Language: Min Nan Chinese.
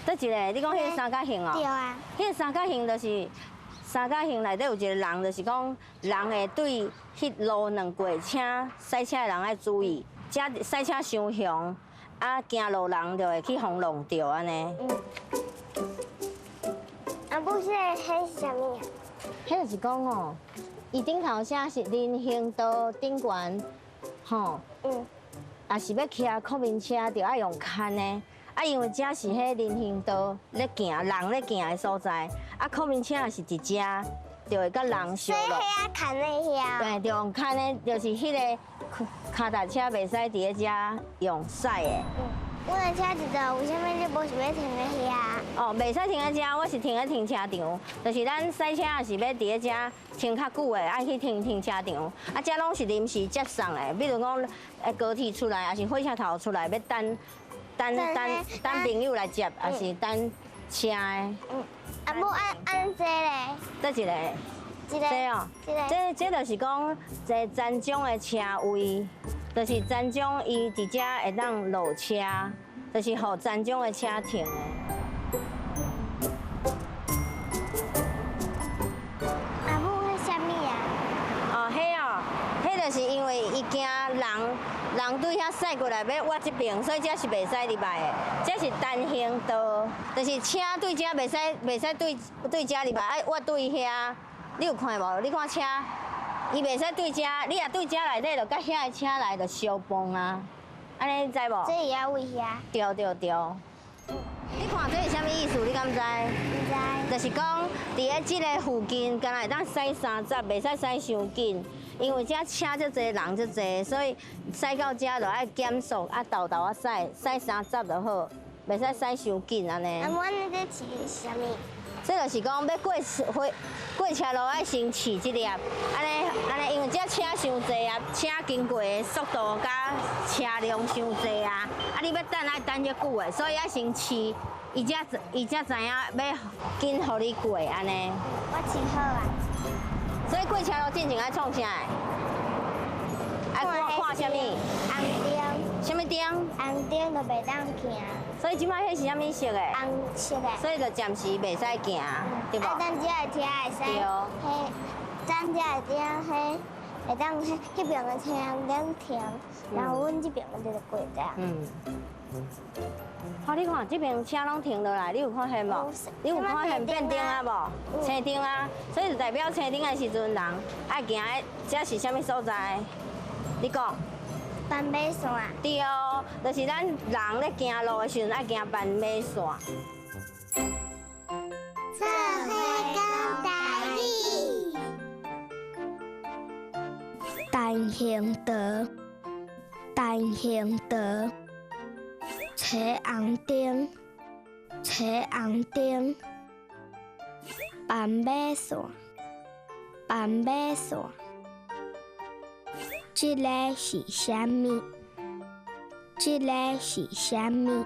佗一个？你講彼個三角形哦？對啊。彼個三角形就是三角形內底有一個人，就是講人會對彼路兩過車駛車的人愛注意，遮駛車傷雄，啊行路人就會去予挵著按呢。嗯。啊，不是，彼是啥物啊？彼就是講哦，伊頂頭寫是人行道頂懸，吼。啊是欲騎擴民車，就愛用牽的。啊，因為這是彼人行道咧行，人咧行的所在。啊，擴民車若是佇遮，就會佮人相落。所以彼牽的遐。對，就用牽的，就是彼个跤踏車袂使佇咧遮用駛的。嗯，阮的車佇佗，為啥物你無想欲停咧遐？哦，袂使停咧遮，我是停咧停車場。就是咱駛車若是欲佇咧遮停較久的，愛去停停車場。啊，這攏是臨時接送的，比如講，高鐵出來，抑是火車頭出來，欲等等等等朋友來接，抑是等車的。嗯，啊無按按這咧？佗一個？這個。這哦，這這就是講，這残障的車位，就是殘障伊佇遮會當落車，就是予殘障的車停的。阿母，彼啥物啊？哦，彼哦，彼就是因為伊驚人人對遐駛過來欲倚這邊，所以這是袂使入來的。這是單行道，就是車對遮袂使袂使對對遮入來，愛倚對遐。你有看無？你看車，伊袂使對遮，你若對遮內底，就佮遐个車來就相碰啊。按呢你知無？這伊愛位遐。對對對。你看這是啥物意思？你敢知？毋知。就是講，佇咧這个附近，敢若會當駛30，袂使駛傷緊，因為遮車足濟，人足濟，所以駛到遮就愛減速，啊，沓沓仔駛，駛三十就好，袂使駛傷緊按呢。啊，無按呢這是啥物？這就是講，欲過火過車路愛先試這粒，按呢按呢，因為這車傷濟啊，車經過的速度佮車量傷濟啊，啊，你欲等愛等足久的，所以愛先試，伊才伊才知影欲緊予你過按呢。我試好啊。所以過車路進前愛創啥？愛看看啥物？紅燈。啥物燈？紅燈就袂當行。所以這擺彼是啥物色的？紅色的。所以就暫時袂使行，對無？啊，等這个車會使。對。彼，等這个車，彼會當彼彼邊的車紅燈停，然後阮這邊的就過這樣。嗯。好，你看這邊車攏停落來，你有看見無？你有看見變燈啊無？青燈啊，所以就代表青燈的時陣，人愛行的，這是啥物所在？你講。斑馬線。對哦，就是咱人咧行路的時陣愛行斑馬線。做伙講台語。單行道，單行道，青紅燈，青紅燈，斑馬線，斑馬線。這个是啥物？這个是啥物？